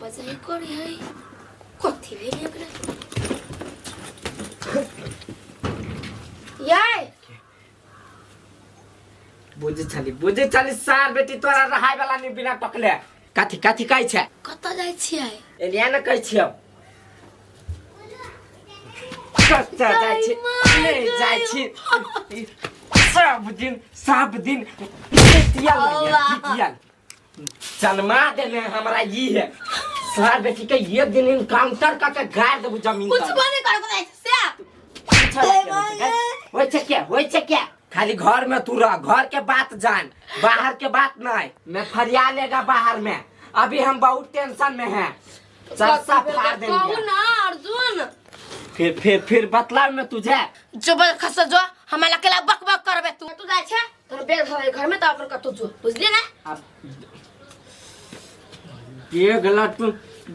बजाई करी है कथी भेल एकरा याय बुझे छली बुझे छली सार बेटी तोरा रहाय वाला नहीं बिना टकले कथी कथी कहै छै कतऽ जाइ छियै एलिया ने कहै छियौ कतऽ जाइ छी नहि जाइ छी सब दिन सब दिन जितिया लगे जितिया जन्मा देने हमरा ई है सार बेटी के एक दिन इनकाउंटर करके गाड़ देबू जमीन कुछ तर। बने कर जाइ छी से पूछऽ लगे होइ छै, होइ छै क्या होइ छै क्या खाली घर में तू रह घर के बात जान बाहर के बात नहीं मैं फरिया लेगा बाहर में अभी हम बहुत टेंशन में हैं चरसा फाड़ कहू देंगे ना अर्जुन फिर फिर फिर बतलाव में तुझे जो बल खस जो हमरा अकेला बक बक करबे तू तू जाइ छै तोर बेग धरे घर में त अपन कतौ जो बुझली ना अब ये गलत तू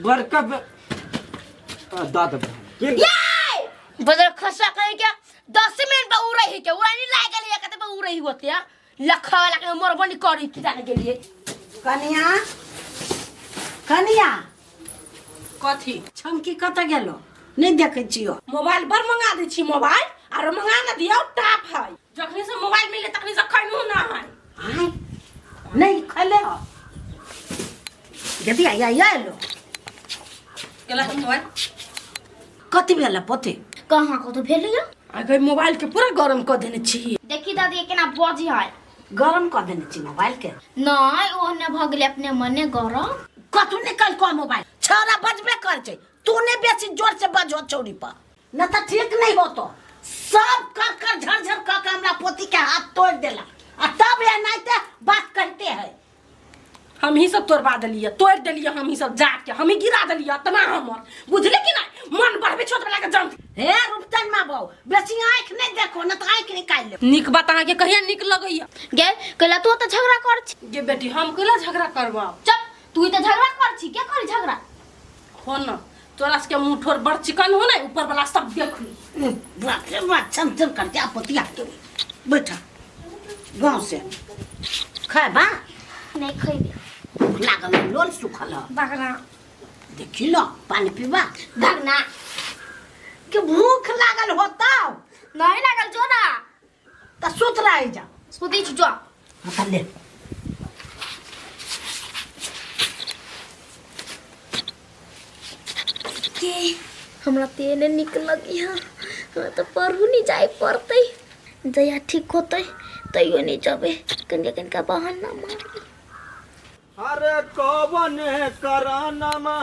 बड़का द दे ये बदल खसा कहीं के 10 मिनट पर उड़ै है के उड़ानी लागल है कते पर उड़ै होते है लखा वाला के मोर बनी करी की जाने के लिए कनिया कनिया कथी छमकी कतऽ गेलो नहि देखै छियो मोबाइल बड़ मंगा दै छी मोबाइल आरो मंगा ना दियौ टाप है जखनी से मोबाइल मिले तखनी से खैनो ना है आय नहि खैले हो यदि आइ आइ लो गेला हम मोबाइल कथी भेल पोते कहाँ कतौ भेल यो आ गई मोबाइल के पूरा गरम कऽ देने छी देखी दादी केना बजी है गरम कऽ देने छी मोबाइल के नहीं ओहने भऽ गेलै अपने मने गरम कतू निकल कऽ मोबाइल छौड़ा बजबे कर छै तू नहि बेसी जोर से बजो छौड़ी पर न तऽ ठीक नहीं होतो सब कर कर झर झर कर के हमरा पोती के हाथ तोड़ देला आ तब एनाहिते बात कहते है हम ही सब तोड़बा देलियै तोड़ देलियै हम ही सब जाके हम ही गिरा देलियै अतना हमर बुझले कि नहीं मन बढ़बे छोट वाला के जम हे रूपचन मा बहू बेसी आँखि नहीं देखो न तऽ आँखि निकालि लेब नीक बात अहाँके कहिया नीक लगैया गे कैला तू तऽ झगड़ा कर छी गे बेटी हम कैला झगड़ा करब चुप तू तऽ झगड़ा कर छी के करी झगड़ा हो न तोरा सबके मुँह ठोर बड़ चिकन हो ने ऊपर वाला सब देख ली बाप रे बाप छम छम कर जा पोतिया के बैठा गाँव से खैबा नहीं खैबे भूख लागल है, लोल सुखल है बागना देखी न पानी पीबा भागना के भूख लागल होता नहीं लागल जो ना त सुत रह जा सुती छी जो हाँ त ले के हमरा ते एने निक लगी है हमरा तऽ पढ़ू नहीं जाए पड़तै जहिया ठीक होतै तैयो नहीं जबे कनिका कनिका बहाना मार अरे कवन करानमा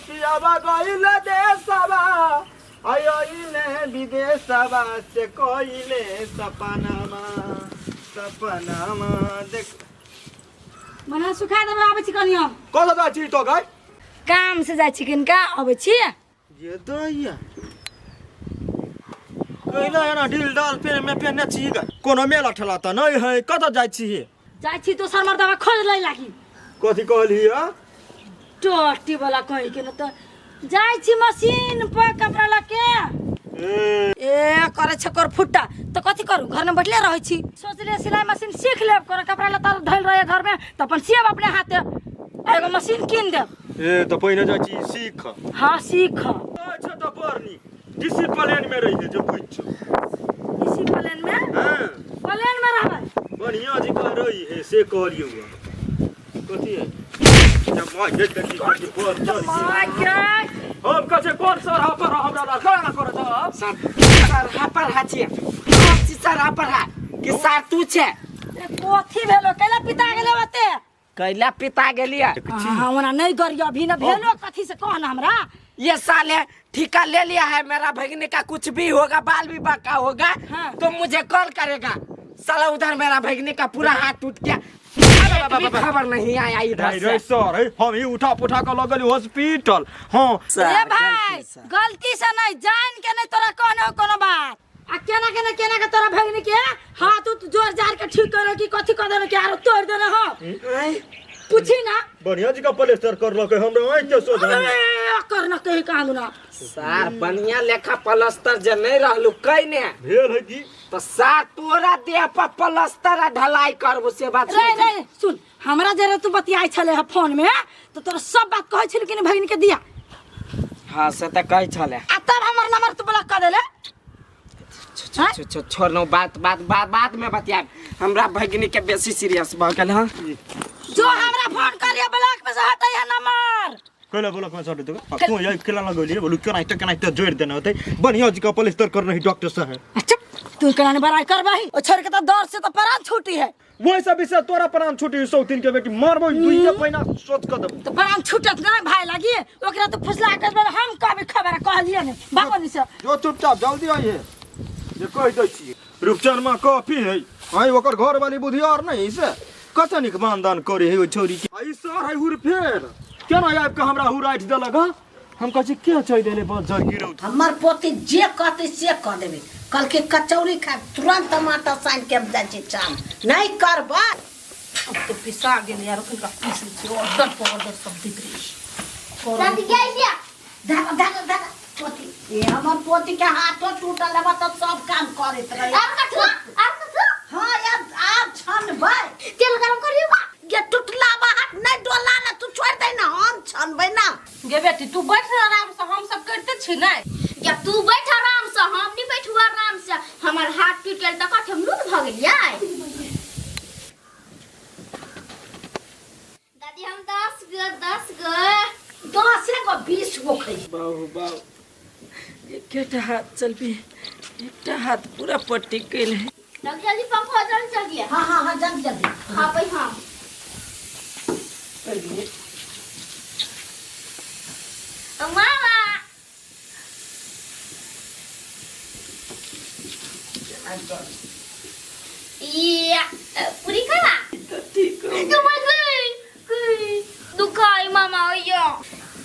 पियावा गइल देशवा आइले विदेशवा से कइले सपनामा सपनामा देख मना सुखा देबै आबै छी कनि हम कतऽ जाइ छी तो गाय काम से जाइ छी किनका अबै छी ये दैया कैला एना ढील डाल पेन में पेनने छी गे कोनो मेला ठेला तऽ नहि है कतऽ जाइ छी जाइ छी दोसर मर्दबा खोज लै लागी कथी कहली है टोटी वाला कहीं के न तऽ जाइ छी मशीन पर कपड़ा लऽ के ए करे छै कर फुट्टा तऽ कथी करू घर में बैठले रहै छी सोचलियै सिलाई मशीन सीख लेब कोनो कपड़ा लत्ता धैल रहै घर में तऽ अपन सियब अपने हाथे आ एगो मशीन कीन देब ए तऽ पहिने जाइ छी सीख हाँ सीख अच्छा तऽ बड़ नीक डिसिप्लिन में रहिए जो बुझ छौ इसी प्लान में हाँ प्लान में रहबै बढ़िया जी कह रही है से कहलियौ कथी है जब माय के देखी कथी पर चल माय के हम कहे कोन सर पर हमरा लगा ना कर जा सर सर पर हा छियै कोन चीज सर पर हा कि सर तू छै ए, कथी भेलो कैला पिता गेलै ओते कैला पिता गेलियै हाँ ओना नहीं गरियो अभी ना भेलो कथी से कह ना हमरा ये साले ठिका ले लिया है मेरा भगने का कुछ भी होगा बाल भी बाका होगा हाँ। तो मुझे कॉल करेगा साला उधर मेरा भगने का पूरा हाथ टूट गया एक भी खबर नहीं आया इधर नहीं रे से सर है हम ही उठा पुठा के लगल हॉस्पिटल हाँ सर, रे भाई गलती से। गलती से नहीं जान के नहीं तोरा कहने हो कोनो बात आ केना केना केना के तोरा भगनी के हाथ उत जोर जार के ठीक करे कि कथी कर देने के आरो तोड़ देने हो पूछी ना बढ़िया जी का प्लास्टर कर लके हमरा आँख के सोझा में। अरे कर ना कहीं कहाँ ना सर बढ़िया लेखा प्लस्तर जे नहीं रहलू कहीं ने भेल है की तो सा तोरा देह पर प्लास्टर आ ढलाई करबो से बात रे रे सुन हमरा जरा तू बतियाई छले है फोन में तो तोरा सब बात कहै छल कि भगिन के दिया। हाँ से त कहै छले। आ तब हमर नंबर तू ब्लॉक कर देले। छोड़ नो बात बात बात बाद में बतियाब। हमरा भगिनी के बेसी सीरियस भ गेल। हां जो हमरा फोन करिए ब्लॉक में से हटै है नंबर। कैला ब्लॉक में से हटै तू यही केला लगौलिए बोलू केना केना जोड़ देना होतै बढ़िया जी का प्लास्टर कर रही डॉक्टर साहब। चुप तू केना ने बड़ाई करबही ओ छोड़ के तो दौर से तो प्राण छूटी है। वही सब विषय तोरा प्राण छूटी सौतीन के बेटी मारबो दुइया पहिना सोच क देबो। तो प्राण छूटत ना भाई लागी ओकरा तो फुसला कर हम कभी खबर कहलिए ने बाबू से जो चुपचाप जल्दी आइए जे कह दै छी। रूपचन मां कॉफी है आई ओकर घर वाली बुधियार नहीं से कते निक मानदान करे है ओ छोरी के। आई सर है हुर फेर केना आबि के हमरा हुराइट देलक। हां हम कहै छी के चढ़ि देले बस जर गिरौ। हमर पोती जे कहतै से कह देबै। कल के कचौड़ी खाब तुरंत टमाटर सान के जाइ छी चाम नहीं करबै। अब तो पिसा गेल यार ओखन का पीस छी ऑर्डर पर ऑर्डर सब दैत रही। दादी गई दिया धागा धागा धागा पोती ये हमर पोती के हाथो टूटल है तो सब काम करैत रही। आप कथु आप कथु। हां यार आप छनबै तेल गरम करियो का ये टूटला बा हाथ नहीं डोला ना तू छोड़ दे ना हम छनबै ना। गे बेटी तू बैठ ना आराम से हम सब करते छी नै। या तू बैठ आराम से हम नहीं बैठू आराम से हमर हाथ टूट गेल त कथि हम लूट भ गेलियै। दादी हम 10 गो 10 गो 10 गो 20 गो खै। बाबू बाबू एकटा हाथ चलबी एकटा हाथ पूरा पट्टी गेल है। जल्दी जल्दी पंखा जल्दी जल्दी। हां हां हां जल्दी जल्दी। हां भाई हां मामा या पूरी खाना ठीक हो दुखाई मामा यो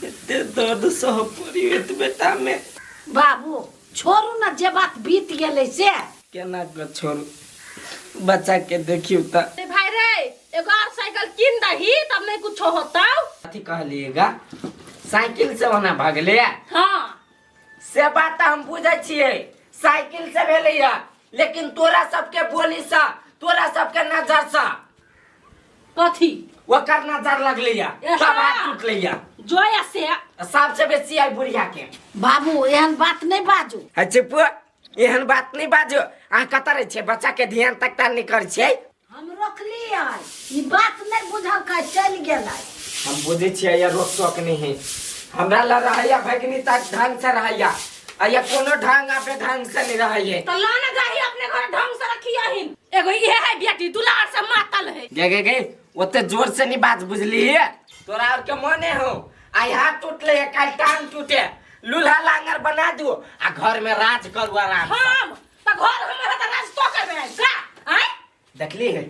एते दर्द सह पड़ी एत बेटा में। बाबू छोड़ू ना जे बात बीत गेलै से केना के छोड़ू बच्चा के देखियो त। भाई रे एगो और साइकिल किन दही तब नहीं कुछ होता। कथी कहलिएगा साइकिल से होना भागले। हां से बात हम बुझै छियै साइकिल से भेलैया लेकिन तोरा सबके बोली से तोरा सबके नजर से कथी ओकर नजर लगलैया तब हाथ टूटलैया जोया से सबसे बेसी आई बुढ़िया के। बाबू एहन बात नहीं बाजू। अच्छा एहन बात नहीं बाजू। अहाँ कतऽ रहै छियै बच्चा के ध्यान तक ता नहीं करै छियै। हम रोकलियै ई बात नहीं बुझल का चलि गेलै। हम बुझै छियै या रोक टोक नहीं है हमरा ल रहैया भगनी तक ढंग से रहैया आ या कोनो ढंग आ बेढंग से नहीं रहैया तो लाना जाही अपने घर ढंग से रखियहिन। एगो इहे है बेटी दुलार से मातल है। गे गे गे ओते जोर से नहीं बात बुझली है तोरा और के मने हो आई हाथ टूटले है काल टांग टूटे लूल्हा लांगर बना दू आ घर में राज करू आराम। हम त घर हमर त राज तो करबे का आय देखली है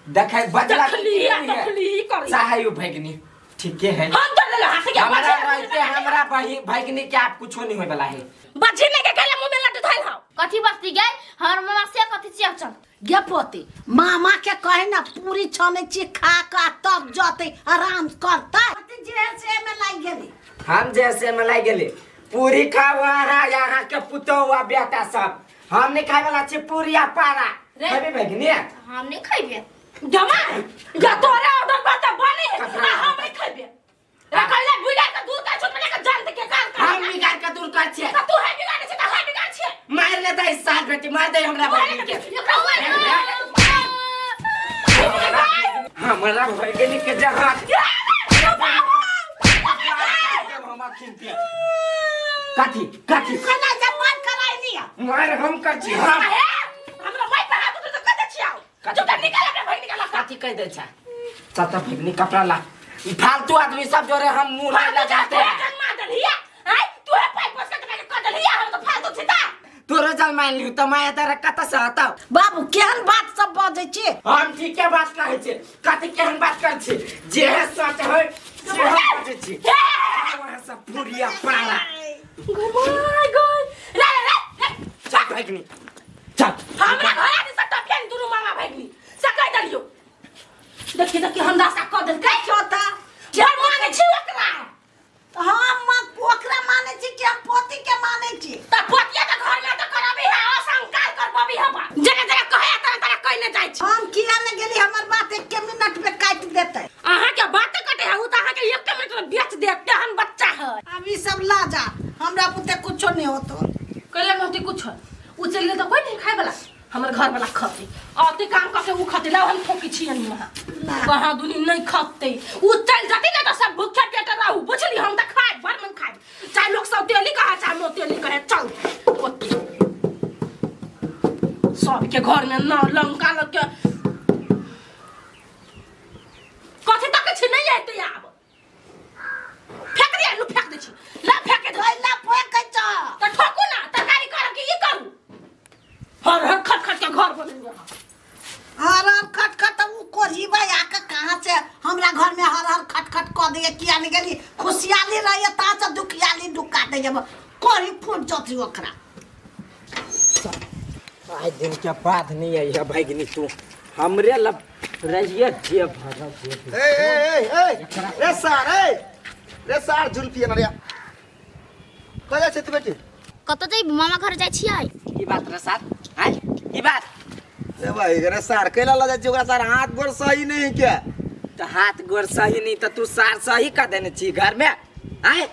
देखै बदला देखली करी चाहे you भगनी ठीके है। हम तो ले हाथ के हमरा रहते हमरा भगनी के आप कुछो नहीं होय वाला है। बच्ची ने के कहले मुंह में लड्डू धइल हौ कथी बस्ती गई हमर मामा से कथी छियै चल गे पोती मामा के कहे ना पूरी छानै छी खा के तब जतै आराम करतै। जे से में लागि गेली हम जैसे में लागि गेली पूरी खाओ अहाँ यहाँ के पुतोह आ बेटा सब हम नहीं खाए वाला छी पूरी आ पारा खेबे भगनी हम नहीं खेबे। जमा या तोरे ऑर्डर पर त बनी आ हम नहीं खेबे। रे कहले बिगाड़ के दूर कर छोट के जान के काल कर हम बिगाड़ के दूर कर छियै त तू है बिगाड़ छै त है बिगाड़ छियै मार ले दे साल बेटी मार दे हमरा भगनी के हमरा भगनी के जहां कथी कथी केना जमान कराइ लिया मार हम कर छी हम हमरा माई पर हाथ उठे त कह दे छियौ चुप निकाल अपने भगनी के कथी कह दे छै चाचा भगनी कपड़ा ला फालतू आदमी सब जोरे हम मुंह नहीं लगाते हैं। जन्मा देलिया आय तू है पाई पोस के कह देलिया हम तो फालतू छी ता तोरो जल मान लियौ त माया तारा कत से हटाओ। बाबू केहन बात सब बजै छी। हम ठीके बात कहै छी कथी केहन बात करै छी जे सच है से हम बजै छी। वहाँ सब पुरिया पारा my God रे रे रे चल भगनी चल हमरा घर आदि सब टपियन दुनू मामा भगनी से कह देलियो। देखी देखी हम दासा कह देलकै चोता जे माने छी ओकरा हम ओकरा माने छी कि हम पोती के माने छी त पोतिया के घर में त करबी है असंकार करबी है बा। नहीं होतो। कैला नहीं होते कुछ उ चल गेल त कोई नहीं खाए वाला हमर घर वाला खते आते काम करके उ खते लाओ हम ठोकी छियन वहां कहाँ दुनी नहीं खते उ चल जाती ना त सब भूखे पेट रहू बुझली हम त खाए भर मन खाए चाहे लोग सब तेली कहे चाहे मोतेली कहे चल ओते सबके घर में न लंका लग के कथी तक छी नहीं आते आब फेंक दिया नु फेंक दे छी ला फेंक दे कैला फेंकै छ त ठोकू ना तरकारी करब कि ई करू हर हर खट खट के घर बनेबै हर हर खट खट उ कोढ़ीबा आके कहाँ से हमरा घर में हर हर खट खट कऽ दैए किया नहि गेली खुशियाली रहैए तहाँ से दुखियाली ढुका दैए कोढ़ी फूट जतरी ओकरा। आइ दिन के बाद नहीं आई है भगनी तू हमरे लब रहिए जे भरा जे ए ए ए ए रे सार ए रे सार जुल्फी ना रे कह जाइ छै तू बेटी कतऽ जइबू मामा घर जाइ छियै। की बात रे सार आय की बात ए भाई रे सार कैला ल जाइ छै ओकरा सार हाथ गोर सही नहीं के तो हाथ गोर सही नहीं तो तू सार सही कर देने छी घर में आय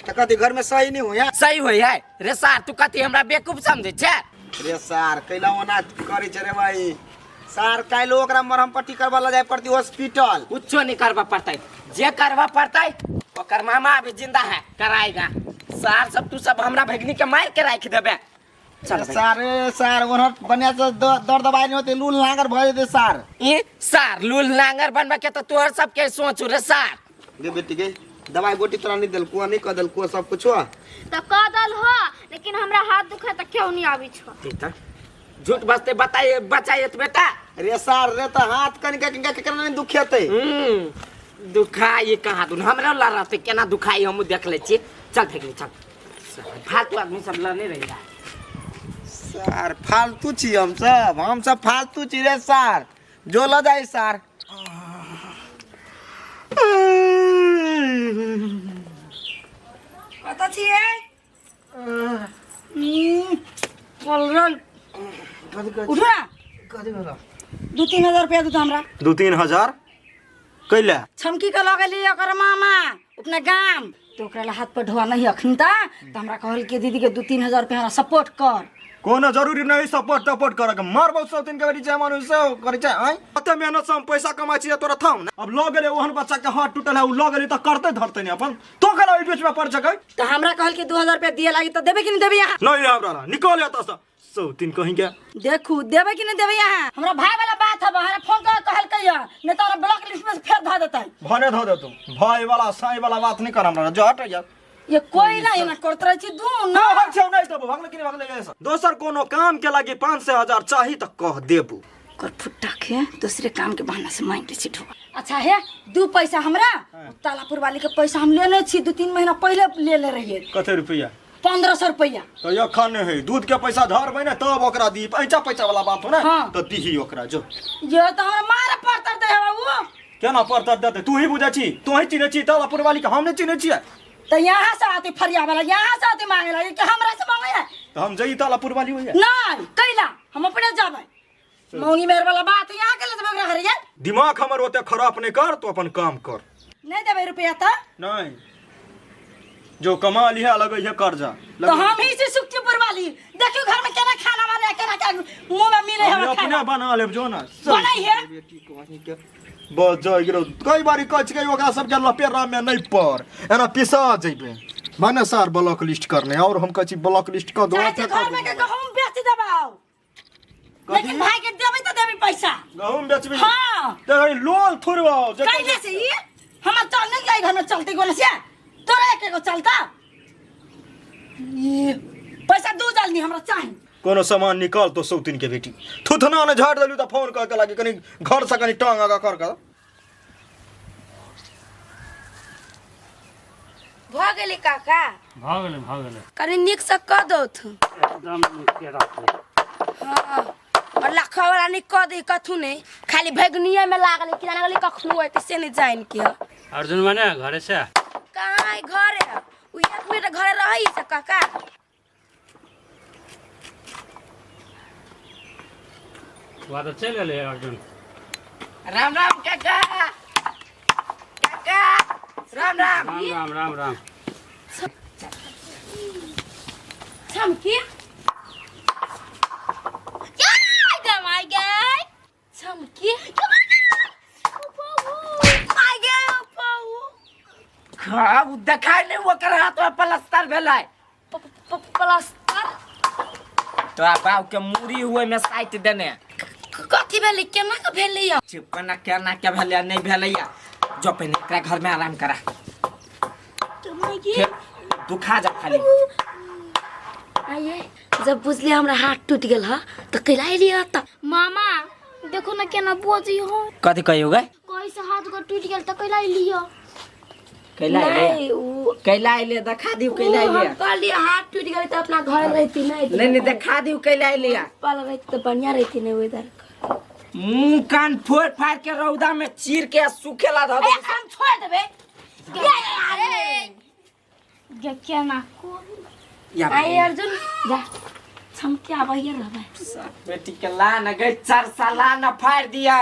त कथी घर में सही नहीं होया सही होय है रे सार तू कथी हमरा बेवकूफ समझे छे रे सार कैला ओना करै छै रे भाई सार काल्हि ओकरा मरहम पट्टी करबा ल जाय पड़ती हॉस्पिटल। कुछो नहीं करवा पड़तै जे करवा पड़तै ओकर मामा अभी जिंदा है कराएगा सार सब तू सब हमरा भगनी के मार के राख देबे चल भाई। सार रे सार ओनहर बढ़िया से दर दवाई नहीं होते लूल नागर भऽ जेतै सार। ई सार लूल नांगर बनबा के तो तोहर सबके सोचू रे सार। गे बेटी गे दवाई गोटी तोरा नहीं देलको नहीं कह देलको सब कुछो त कह दल हो लेकिन हमरा हाथ दुखे त क्यों नहीं आबै छो। बेटा झूठ बसते बताइए बचाइए तो बेटा। रे सार रे त हाथ कनिका कनिका केकरा नहीं दुखेतै। दुखाई कहाँ दुन हमरा ला रहते केना दुखाई हम देख ले छी चल फेंक ले चल फालतू आदमी सब लड़ने रही सार फालतू छी हम सब फालतू छी रे सार जो ल जाई सार। कतऽ छियै? पलरल उठू ना 2-3 हजार रुपया दू हमरा। 2-3 हजार कैला छमकी के लऽ गेली ओकर मामा अपना गाम तो ओकरा ला हाथ पर ढोआ नहीं अखन त हमरा कहल के दीदी के 2-3 हजार रुपया हमरा सपोर्ट कर। कोनो जरूरी नहीं सपोर्ट टपोर्ट कर के मारबो सब दिन के बेटी चाहे मानु से करे चाहे आइ कते मेहनत से हम पैसा कमाइ छी तोरा थाम ना अब ल गेले ओहन बच्चा के हाथ टूटल है उ ल गेली त करते धरते नहीं अपन तो करा ओइ बीच में पड़ सकै त हमरा कहल के 2000 रुपया दिए लागी त देबे कि नहीं देबे यहाँ? नहीं हमरा निकल एतऽ से सौ दिन कहीं के देखू देबे कि नहीं देबे यहाँ? हमरा भाई वाला बात है हमरा फोन कर कहल के नहीं तो हमरा ब्लॉक लिस्ट में से फेर ध देतै। भने ध देतौ भाई वाला साई वाला बात नहीं कर हमरा जो हट यार ये कोई नहीं ना करत रहै छी दू ना भाग छौ नहीं देबो भागले कि नहीं भागले ऐसा दोसर कोनो काम के लागी 500 हजार चाही त कह देबो। कर फुट्टा के दूसरे काम के बहाना से मांग ले छी ढोआ। अच्छा हे 2 पैसा हमरा तालापुर वाली के पैसा हम लेने छी 2-3 महीना पहले ले ले रहिए। कते रुपया? 1500 रुपया। तो एखन है दूध के पैसा धरबै ने तब ओकरा दी पैसा पैसा वाला बात हो ना। हाँ। तो दीही ओकरा जो ये तो हमरा मारे पड़तर दे बाबू। केना पड़तर देते तू ही बुझै छी तू ही चिन्है छी तालापुर वाली के हम नहीं चिन्है छियै। तो यहाँ से आती फरिया वाला यहाँ से आती मांगे लागी कि हमरा से मांगे है तो हम जई तालापुर वाली होइए नहीं कैला हम अपने जाबै मौंगी मेहर वाला बात यहाँ के ले ओकरा हरिया दिमाग हमर ओते खराब नहीं कर तो अपन काम कर। नहीं देबै रुपया त नहीं जो कमा लिहा लगै है कर्जा तो हम ही से सुखीपुर वाली देखियो घर में केना खाना बने केना के मुंह में मिले हम हम अपने खाना बना लेब जो ना बनाई है बेटी कहीं के बस जाय गेलो कई बारी कहै छियै ओकरा सबके लपेरा में नहीं पर एना पिसा जइबे माने सार ब्लॉक लिस्ट करने और हम कहै छी ब्लॉक लिस्ट क दो जाइ छी घर में के गहूम बेच देबाउ लेकिन भाई के देबै त देबै पैसा गहूम बेचबी। हां त लोल थुरवाओ जे कैले से ई हमर चल नहीं जाई घर में चलते गोले से तोरा एक एगो चलता ये पैसा दू जल्दी हमरा चाही। कोनो सामान निकाल तो सौतीन के बेटी थुथना ने झाड़ देलू त फोन कर के लागी कनी घर से कनी टांग आगा कर के भ गेलै काका भऽ गेलै भऽ गेलै कनी नीक से कह दौथ। एकदम नीक रहतै। हाँ और लखवा वाला नहीं कह दे कथू नहीं खाली भगनिया में लागल कि जाने गेलै कखनो आते से नहीं जान के। अर्जुन माने घरे से कहाँ है घरे उ 1 मिनट घरे रही से काका। वहाँ तो चलि गेलै अर्जुन। राम राम काका काका राम राम राम राम राम राम। छमकी गमाई गए छमकी आ गए पाऊ खा देखाय नहि ओकर हाथ में प्लास्टर भेलै। प्लास्टर? तोरा बाप के मूड़ी हुए में साइट देने। कथी भेलै, केना के भेलै या? चिपकना केना के भेलै नहि भेलै या। जो पहिने एकरा घर में आराम करा। फेर दुखा जा खाली। आइए जब बुझलिए हमरा हाथ टूट गेल ह त कैला एलियै त? मामा देखो ना केना बोजी हो। कथी कहियो गे? कैसे हाथ को टूट गेल त कैला एलियै? कैला एलियै? नहीं, उ कैला एलियै देखा दियौ कैला उ हम एलियै। कहलिए हाथ टूट गेल त अपना घर रहती नहीं। नहीं नहीं देखा दियौ कैला एलियै। पल रहती त बढ़िया रहती नहीं वेदर। मुंह कान फोड़ फाड़ के रौदा में चीर के सुखेला धऽ ए देबै। हम छोड़ देबे। गे केना को या आई अर्जुन जा छमके आबैया रहबै। बेटी के ला न गई 4 साल न फाड़ दिया।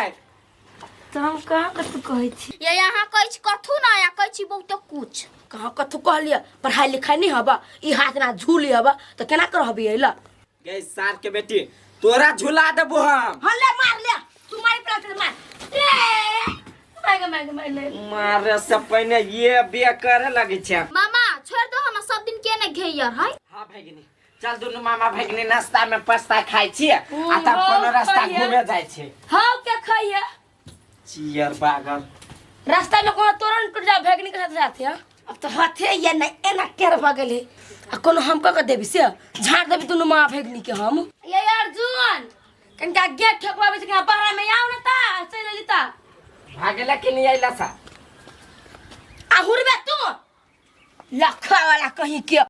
तो हम कहाँ कथू कहै छी? ये यहाँ कहै छी कथू ना या कहै छी बहुत कुछ। कहाँ कथू कहलिए? पढ़ाई लिखाई नहीं हबा, ई हाथ ना झूली हबा त केना करहबी अइला? गई सार के बेटी तोरा झुला देबो हम। हां ले मार ले, तू मारी पड़ा मार। ए मार मार मार ले। मारे से पहिने ये बे करे लगे छै। मामा छोड़ दो ना सब दिन के ने घेयर है। हां भगिनी चल दुनू मामा भगिनी नाश्ता में पास्ता खाइ छी आ तब कोनो रास्ता घूमे जाइ छी। हां के खाइए? चियर बागल रास्ता में कोनो तोरण टूट जा भगिनी के साथ जाते हैं। अब तो हाथे ये नहीं एना टेर भ गेले आ कोनो हम क के देबी से झाड़ देबी दुनू माँ भगिनी के हम। ये अर्जुन कनका गेट ठोकवाबै छै, कनका बाहर में आउ न ता चलि एली ता। भागेला के नहीं आइला सा। आ हुरबे तू लखा वाला कहीं के।